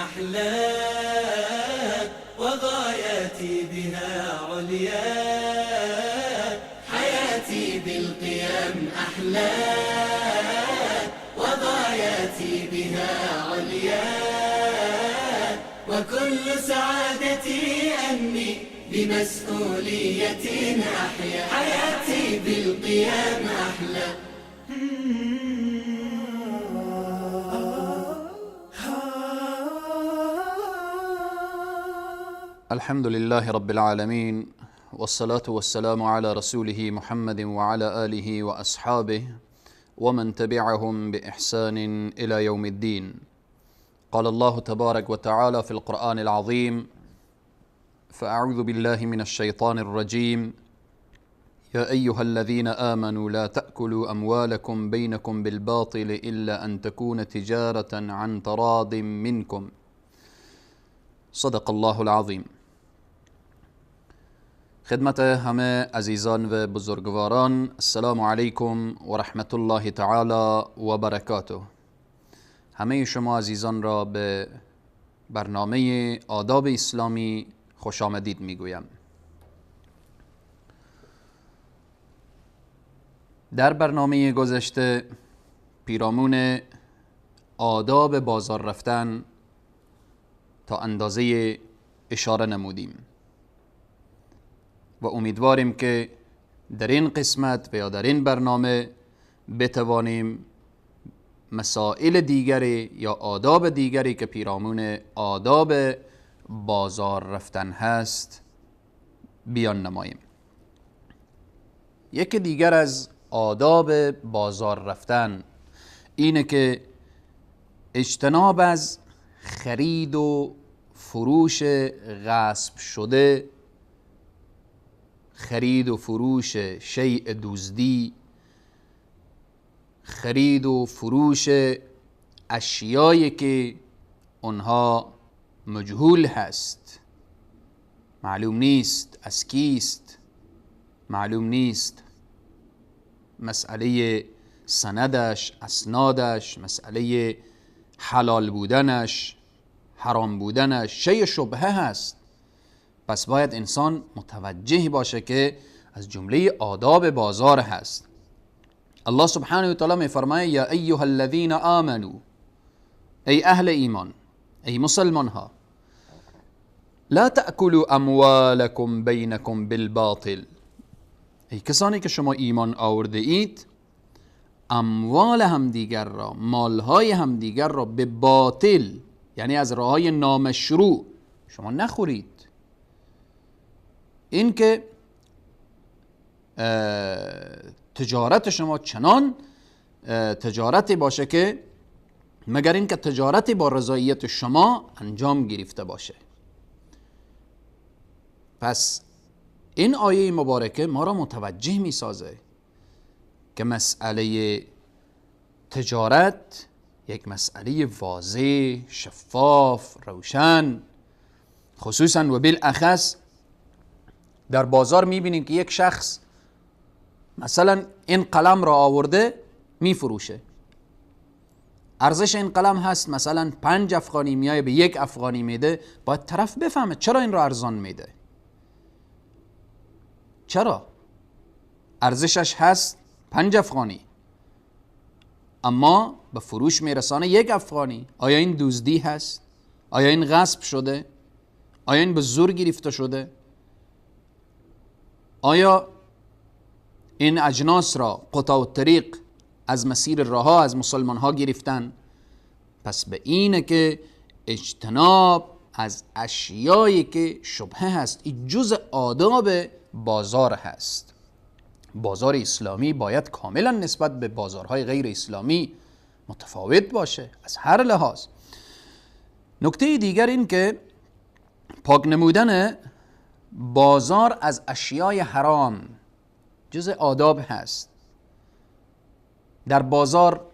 أحلى وغايتي بها عليا، حياتي بالقيام أحلى وغايتي بها عليا، وكل سعادتي أني بمسؤولية أحيا، حياتي بالقيام أحلى. الحمد لله رب العالمين، والصلاة والسلام على رسوله محمد وعلى آله وأصحابه ومن تبعهم بإحسان إلى يوم الدين. قال الله تبارك وتعالى في القرآن العظيم: فأعوذ بالله من الشيطان الرجيم، يا أيها الذين آمنوا لا تأكلوا أموالكم بينكم بالباطل إلا أن تكون تجارة عن تراض منكم. صدق الله العظیم. خدمت همه عزیزان و بزرگواران، السلام علیکم و رحمت الله تعالی و برکاته. همه شما عزیزان را به برنامه آداب اسلامی خوش آمدید میگویم. در برنامه گذشته پیرامون آداب بازار رفتن تا اندازه اشاره نمودیم و امیدواریم که در این قسمت و یا در این برنامه بتوانیم مسائل دیگری یا آداب دیگری که پیرامون آداب بازار رفتن هست بیان نماییم. یکی دیگر از آداب بازار رفتن اینه که اجتناب از خرید و فروش غصب شده، خرید و فروش شیء دزدی، خرید و فروش اشیایی که آنها مجهول هست، معلوم نیست از کیست، معلوم نیست مسئله سندش، اسنادش، مسئله حلال بودنش، حرام بودنش، شیء شبهه هست. پس باید انسان متوجه باشه که از جمله آداب بازار هست. الله سبحانه و تعالی میفرماید: یا ایها الذین آمنوا، ای اهل ایمان، ای مسلمان ها، لا تأکلوا اموالکم بینکم بالباطل. ای کسانی که شما ایمان آورده اید، اموال همدیگر را، مالهای همدیگر را به باطل، یعنی از راههای نامشروع، شما نخورید. این که تجارت شما چنان تجارتی باشه که مگر اینکه تجارتی با رضایت شما انجام گرفته باشه. پس این آیه مبارکه ما را متوجه می سازه که مسئله تجارت یک مسئله واضح، شفاف، روشن، خصوصا و بالاخص در بازار میبینیم که یک شخص مثلا این قلم را آورده میفروشه، ارزش این قلم هست مثلا 5 افغانی، میای به 1 افغانی میده. باید طرف بفهمه چرا این را ارزان میده، چرا ارزشش هست 5 افغانی اما به فروش میرسانه 1 افغانی. آیا این دزدی هست؟ آیا این غصب شده؟ آیا این به زور گرفته شده؟ آیا این اجناس را قطاع الطریق از مسیر راه از مسلمان ها گرفتن؟ پس به اینه که اجتناب از اشیایی که شبهه هست، این جزء آداب بازار هست. بازار اسلامی باید کاملا نسبت به بازارهای غیر اسلامی متفاوت باشه از هر لحاظ. نکته دیگر این که پاک نمودن بازار از اشیای حرام جزء آداب هست. در بازار،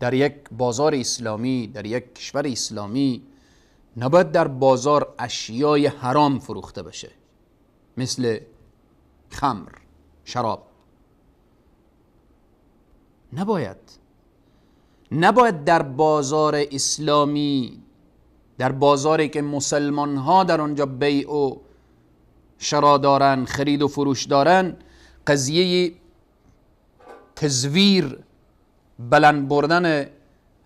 در یک بازار اسلامی، در یک کشور اسلامی، نباید در بازار اشیای حرام فروخته بشه، مثل خمر، شراب. نباید در بازار اسلامی، در بازاری که مسلمان ها در آنجا بیع و شرا دارن، خرید و فروش دارن، قضیه تزویر، بلند بردن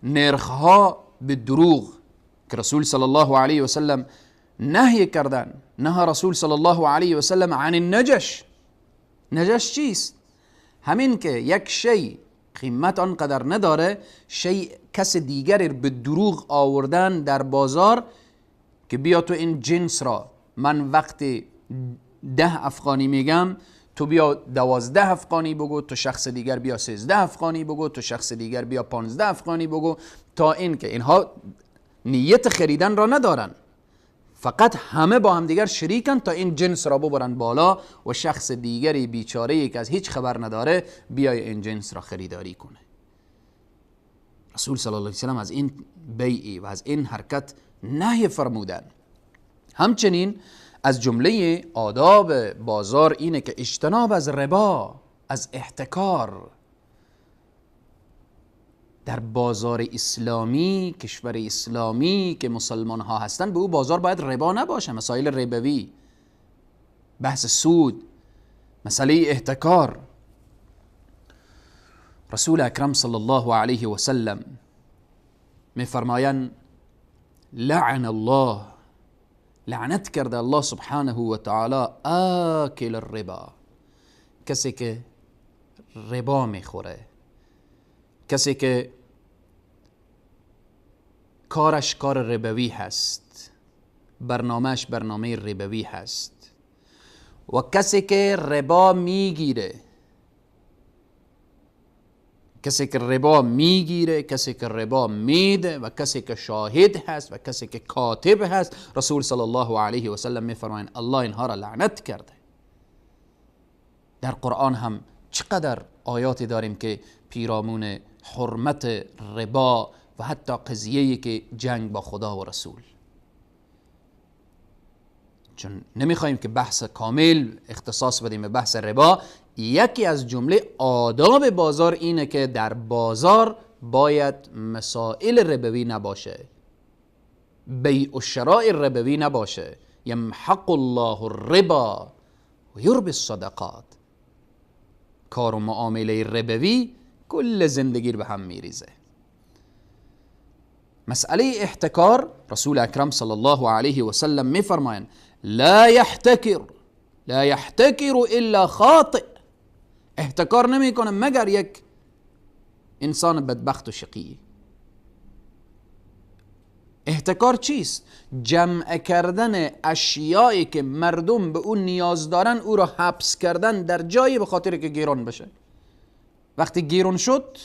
نرخها به دروغ که رسول صلی الله علیه و سلم نهی کردن. نهى رسول صلی الله علیه و سلم عن النجش. نجش چیست؟ همین که یک شی قیمت آنقدر نداره، شی کس دیگری به دروغ آوردن در بازار که بیا تو این جنس را من وقتی 10 افغانی میگم تو بیا 12 افغانی بگو، تو شخص دیگر بیا 13 افغانی بگو، تو شخص دیگر بیا 15 افغانی بگو، تا این که اینها نیت خریدن را ندارن، فقط همه با هم دیگر شریکن تا این جنس را ببرن بالا و شخص دیگری بیچاره که از هیچ خبر نداره بیای این جنس را خریداری کنه. رسول صلی الله علیه وسلم از این بیعی و از این حرکت نهی فرمودن. همچنین از جمله آداب بازار اینه که اجتناب از ربا، از احتکار. در بازار اسلامی، کشور اسلامی که مسلمان ها هستن، به او بازار باید ربا نباشه. مسائل ربوی، بحث سود، مسئله احتکار. رسول اکرم صلی الله علیه و سلم میفرمایند لعن الله، لعنت کرده الله سبحانه و تعالی آکل الربا، کسی که ربا میخوره، کسی که کارش کار ربوی هست، برنامهش برنامه ربوی هست، و کسی که ربا میگیره، کسی که ربا میگیره، کسی که ربا میده و کسی که شاهد هست و کسی که کاتب هست، رسول صلی الله علیه و سلم میفرمایند الله اینها را لعنت کرده. در قرآن هم چقدر آیاتی داریم که پیرامون حرمت ربا و حتی قضیه‌ای که جنگ با خدا و رسول. چون نمیخوایم که بحث کامل اختصاص بدیم به بحث ربا، یکی از جمله آداب بازار اینه که در بازار باید مسائل ربوی نباشه، بیع و شراء ربوی نباشه. یمحق الله الربا و یربی الصدقات. کار و معامله ربوی کل زندگی رو به هم میریزه. مسئله احتکار، رسول اکرم صلی الله علیه و سلم میفرمایند لا یحتکر، لا یحتکر الا خاطئ. احتکار نمیکنه مگر یک انسان بدبخت و شقی. احتکار چیست؟ جمع کردن اشیایی که مردم به اون نیاز دارن، او را حبس کردن در جایی به خاطر که گیرون بشه. وقتی گیرون شد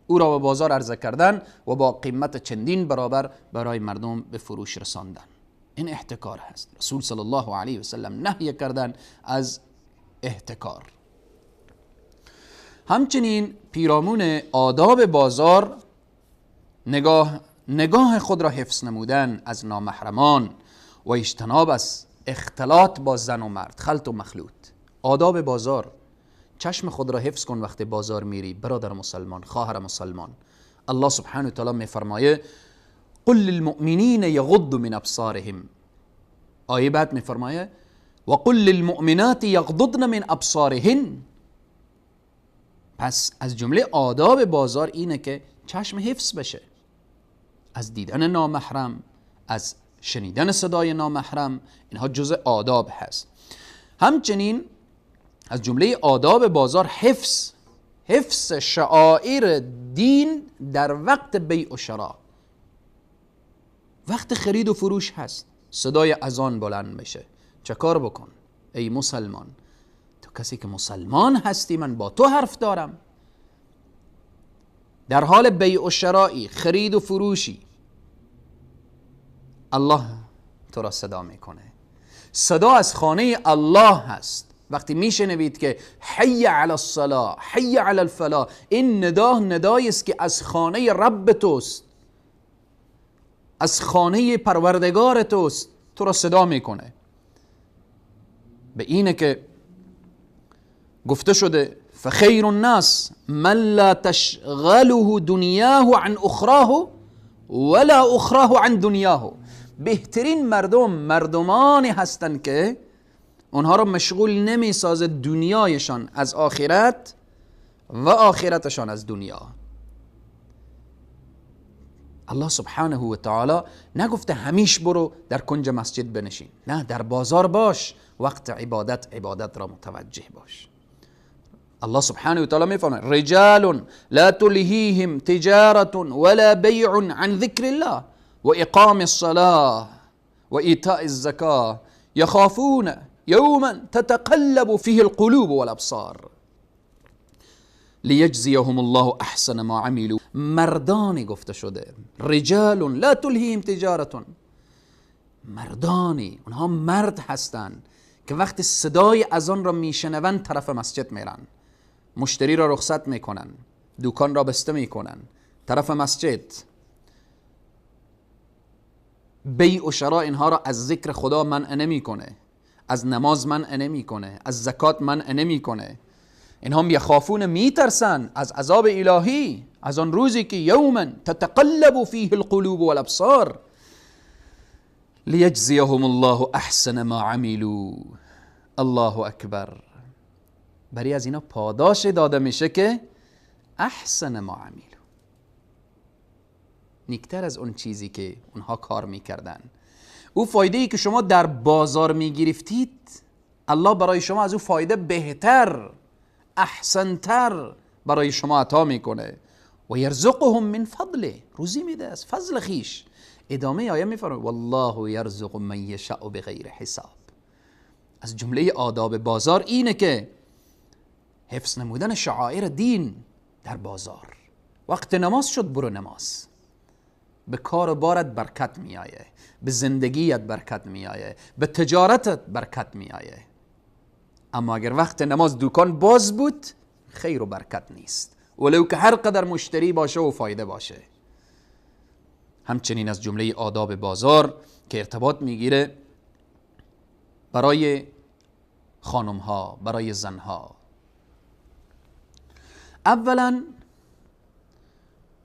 او را به بازار عرضه کردن و با قیمت چندین برابر برای مردم به فروش رساندن. این احتکار هست. رسول صلی الله علیه و سلم نهی کردن از احتکار. همچنین پیرامون آداب بازار نگاه خود را حفظ نمودن از نامحرمان و اجتناب از اختلاط با زن و مرد، خلط و مخلوط. آداب بازار، چشم خود را حفظ کن وقتی بازار میری، برادر مسلمان، خواهر مسلمان. الله سبحانه و تعالی میفرمایه قل للمؤمنین یغضوا من ابصارهم. آیه بعد میفرمایه وقل للمؤمنات یغضضن من ابصارهن. پس از جمله آداب بازار اینه که چشم حفظ بشه از دیدن نامحرم، از شنیدن صدای نامحرم. اینها جزء آداب هست. همچنین از جمله آداب بازار حفظ شعائر دین در وقت بیع و شراء. وقت خرید و فروش هست، صدای اذان بلند میشه، چه کار بکن ای مسلمان؟ تو کسی که مسلمان هستی، من با تو حرف دارم. در حال بیع و شرایی، خرید و فروشی، الله تو را صدا میکنه. صدا از خانه الله هست. وقتی میشنوید که حی علی الصلاة، حی علی الفلاح، این ندا ندایی است که از خانه رب توست، از خانه پروردگار توست، تو را صدا میکنه. به اینه که گفته شده فخیر الناس من لا تشغله دنیاه عن اخراه ولا اخراه عن دنیاه. بهترین مردم مردمانی هستند که اونها را مشغول نمیسازه دنیایشان از آخرت و آخرتشان از دنیا. الله سبحانه و تعالی نگفته همیش برو در کنج مسجد بنشین، نه، در بازار باش، وقت عبادت عبادت را متوجه باش. الله سبحانه و تعالی میفرماید رجال لا تلهیهم تجارة ولا بیع عن ذکر الله و اقام الصلاة و ایتاء الزکاة یخافون یوما تتقلب فیه القلوب والابصار لیجزیهم الله احسن ما عملوا. مردانی گفته شده، رجال لا تلهیهم تجارة، مردانی، اونها مرد هستند که وقتی صدای اذان را میشنوند طرف مسجد میرن، مشتری را رخصت میکنن، دکان را بسته میکنن، طرف مسجد. بیع و شراء اینها را از ذکر خدا منع نمیکنه، از نماز منع نمیکنه، از زکات منع نمیکنه. اینها یخافون، میترسن از عذاب الهی، از آن روزی که یوما تتقلب فیه القلوب والابصار لیجزیهم الله احسن ما عملوا. الله اکبر. برای از اینا پاداش داده میشه که احسن ما عملوا، نیکتر از اون چیزی که اونها کار میکردن. او فایده ای که شما در بازار میگرفتید، الله برای شما از او فایده بهتر، احسنتر برای شما عطا میکنه. و یرزقهم من فضله، روزی میده از فضل خیش. ادامه آیه میفرماید والله یرزق من یشاء بغیر حساب. از جمله آداب بازار اینه که حفظ نمودن شعائر دین در بازار. وقت نماز شد برو نماز، به کار و بارت برکت میایه، به زندگیت برکت میایه، به تجارتت برکت میایه. اما اگر وقت نماز دکان باز بود، خیر و برکت نیست، ولو که هر قدر مشتری باشه و فایده باشه. همچنین از جمله آداب بازار که ارتباط میگیره برای خانم ها، برای زن ها، اولا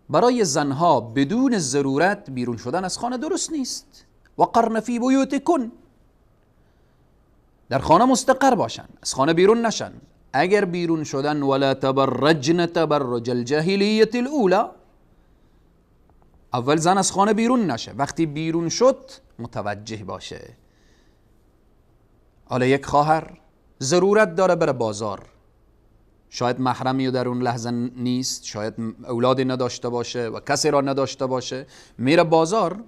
برای زنها بدون ضرورت بیرون شدن از خانه درست نیست. وقرن فی بیوتکن، در خانه مستقر باشن، از خانه بیرون نشن. اگر بیرون شدن ولا تبرجن تبرج الجاهلیة الاولى، اول زن از خانه بیرون نشه، وقتی بیرون شد متوجه باشه. حالا یک خواهر ضرورت داره بره بازار، شاید محرمی در اون لحظه نیست، شاید اولادی نداشته باشه و کسی را نداشته باشه، میره بازار،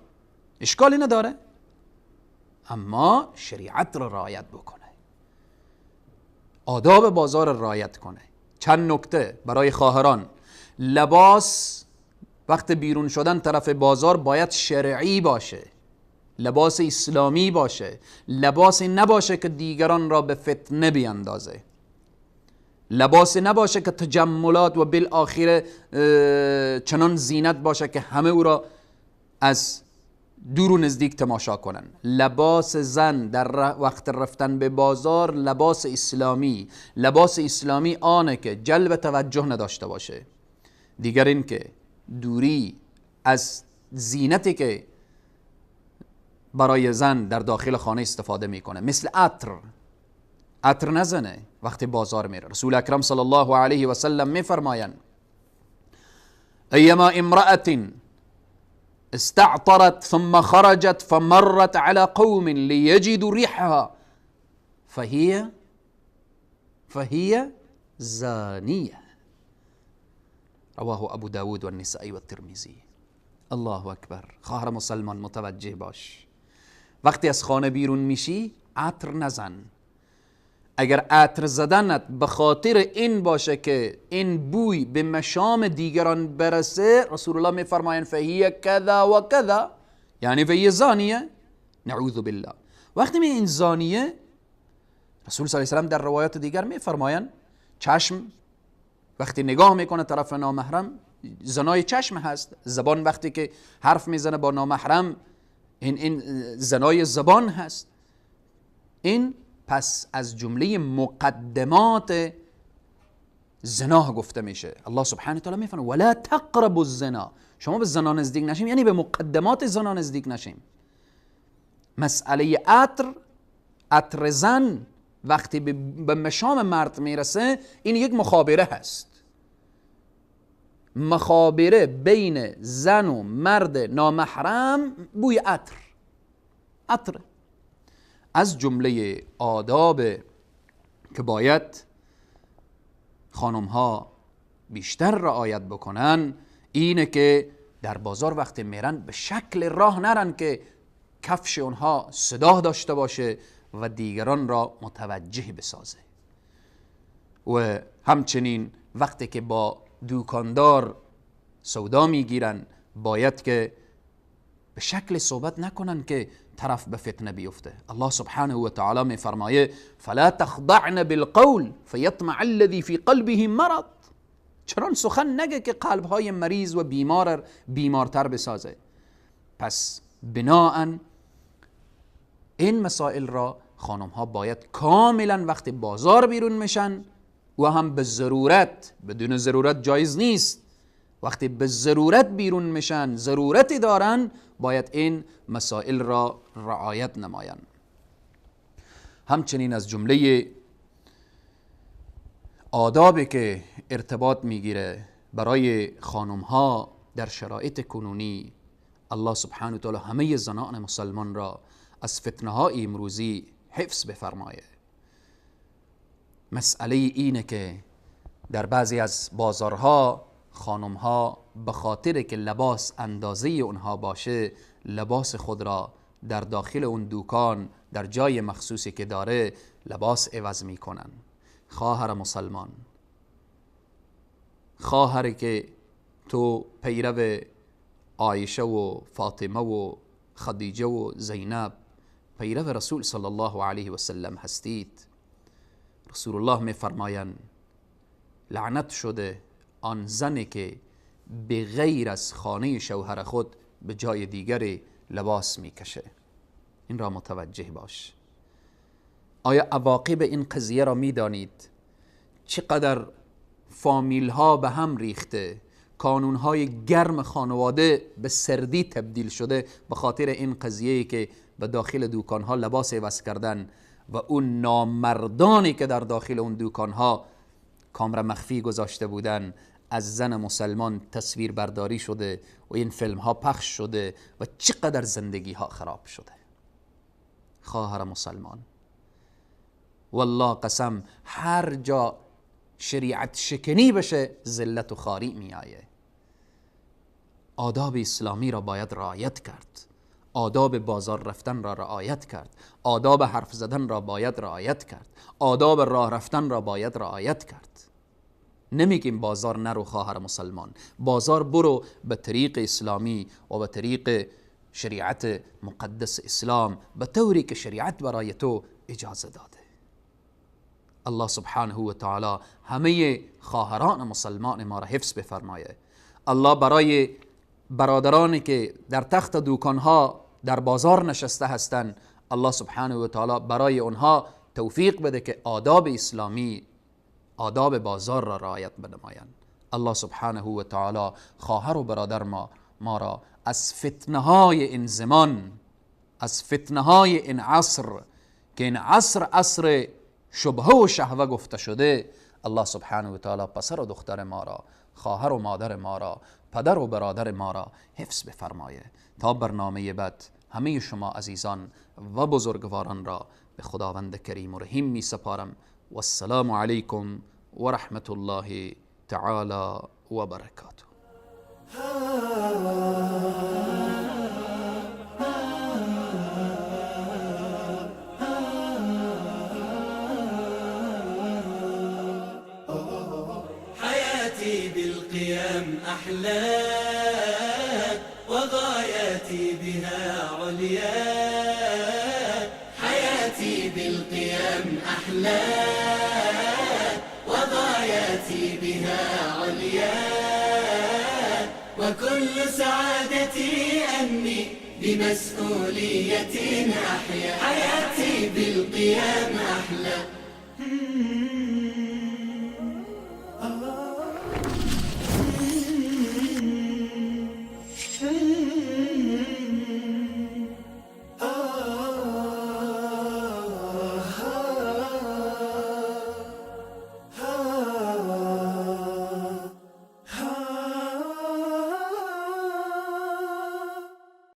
اشکالی نداره، اما شریعت را رعایت بکنه، آداب بازار را رعایت کنه. چند نکته برای خواهران: لباس وقت بیرون شدن طرف بازار باید شرعی باشه، لباس اسلامی باشه، لباسی نباشه که دیگران را به فتنه بیاندازه، لباس نباشه که تجملات و بالآخره چنان زینت باشه که همه او را از دور و نزدیک تماشا کنن. لباس زن در وقت رفتن به بازار لباس اسلامی، لباس اسلامی آنه که جلب توجه نداشته باشه. دیگر این که دوری از زینتی که برای زن در داخل خانه استفاده میکنه، مثل عطر، عطر نزنه وقتی بازار میره. رسول اکرم صلی الله علیه و سلم میفرمایند ایما امرأة استعطرت ثم خرجت فمرت على قوم ليجدوا ريحها فهي زانية. رواه ابو داود والنسائي والترمذی. الله اکبر. خواهر مسلمان متوجه باش، وقتی از خانه بیرون میشی عطر نزن. اگر عطر زدنت به خاطر این باشه که این بوی به مشام دیگران برسه، رسول الله میفرمایند فهی کذا و کذا، یعنی فهی زانیه، نعوذ بالله. وقتی می این زانیه، رسول صلی الله علیه و سلم در روایات دیگر میفرمایند چشم وقتی نگاه میکنه طرف نامحرم، زنای چشم هست. زبان وقتی که حرف میزنه با نامحرم، این زنای زبان هست. این پس از جمله مقدمات زنا گفته میشه. الله سبحانه تعالی میفرماید ولا تقربوا الزنا، شما به زنا نزدیک نشیم، یعنی به مقدمات زنا نزدیک نشیم. مسئله عطر، عطر زن وقتی به مشام مرد میرسه، این یک مخابره هست، مخابره بین زن و مرد نامحرم، بوی عطر، عطر. از جمله آداب که باید خانم ها بیشتر رعایت بکنن اینه که در بازار وقتی میرن به شکل راه نرن که کفش اونها صدا داشته باشه و دیگران را متوجه بسازه. و همچنین وقتی که با دوکاندار سودا میگیرن باید که به شکل صحبت نکنن که طرف به فتنه بیفته. الله سبحانه و تعالی میفرمایه فلا تخضعن بالقول فیطمع الذی فی قلبه مرض. چنان سخن نگه که قلبهای مریض و بیمار بیمارتر بسازه. پس بناءً این مسائل را خانم ها باید کاملا وقتی بازار بیرون میشن و هم به ضرورت، بدون ضرورت جایز نیست، وقتی به ضرورت بیرون میشن، ضرورتی دارن، باید این مسائل را رعایت نمایند. همچنین از جمله آدابی که ارتباط میگیره برای خانم ها در شرایط کنونی، الله سبحانه و تعالی همه زنان مسلمان را از فتنه های امروزی حفظ بفرمایه. مسئله اینه که در بعضی از بازارها خانم ها به خاطر که لباس اندازه اونها باشه، لباس خود را در داخل اون دوکان در جای مخصوصی که داره لباس عوض میکنن. خواهر مسلمان، خواهر که تو پیرو عایشه و فاطمه و خدیجه و زینب، پیرو رسول صلی الله علیه و سلم هستید، رسول الله میفرمایند لعنت شده آن زنی که به غیر از خانه شوهر خود به جای دیگری لباس میکشه. این را متوجه باش. آیا عواقب این قضیه را میدانید؟ چقدر فامیل ها به هم ریخته، کانون های گرم خانواده به سردی تبدیل شده به خاطر این قضیه که به داخل دوکان ها لباس عوض کردن و اون نامردانی که در داخل اون دوکان ها کامرا مخفی گذاشته بودن از زن مسلمان تصویر برداری شده و این فیلم ها پخش شده و چقدر زندگی ها خراب شده. خواهر مسلمان، والله قسم هر جا شریعت شکنی بشه ذلت و خواری می آیه. آداب اسلامی را باید رعایت کرد، آداب بازار رفتن را رعایت کرد، آداب حرف زدن را باید رعایت کرد، آداب راه رفتن را باید رعایت کرد. نمیگیم بازار نرو خواهر مسلمان، بازار برو به طریق اسلامی و به طریق شریعت مقدس اسلام، به طوری که شریعت برای تو اجازه داده. الله سبحانه و تعالی همه خواهران مسلمان ما را حفظ بفرمایه. الله برای برادرانی که در تخت دوکانها در بازار نشسته هستند، الله سبحانه و تعالی برای اونها توفیق بده که آداب اسلامی، آداب بازار را رعایت بنمایند. الله سبحانه و تعالی خواهر و برادر ما را از فتنه های این زمان، از فتنه های این عصر که این عصر عصر شبهه و شهوه گفته شده، الله سبحانه و تعالی پسر و دختر ما را، خواهر و مادر ما را، پدر و برادر ما را حفظ بفرمایه. تا برنامه بعد همه شما عزیزان و بزرگواران را به خداوند کریم و رحیم می سپارم. و السلام علیکم و رحمت الله تعالی و برکاته. حياتي بالقيام أحلى وغاياتي بها عليا، حياتي بالقيام أحلى وغاياتي بها عليا، وكل سعادتي أني بمسؤولية أحيا، حياتي بالقيام أحلى.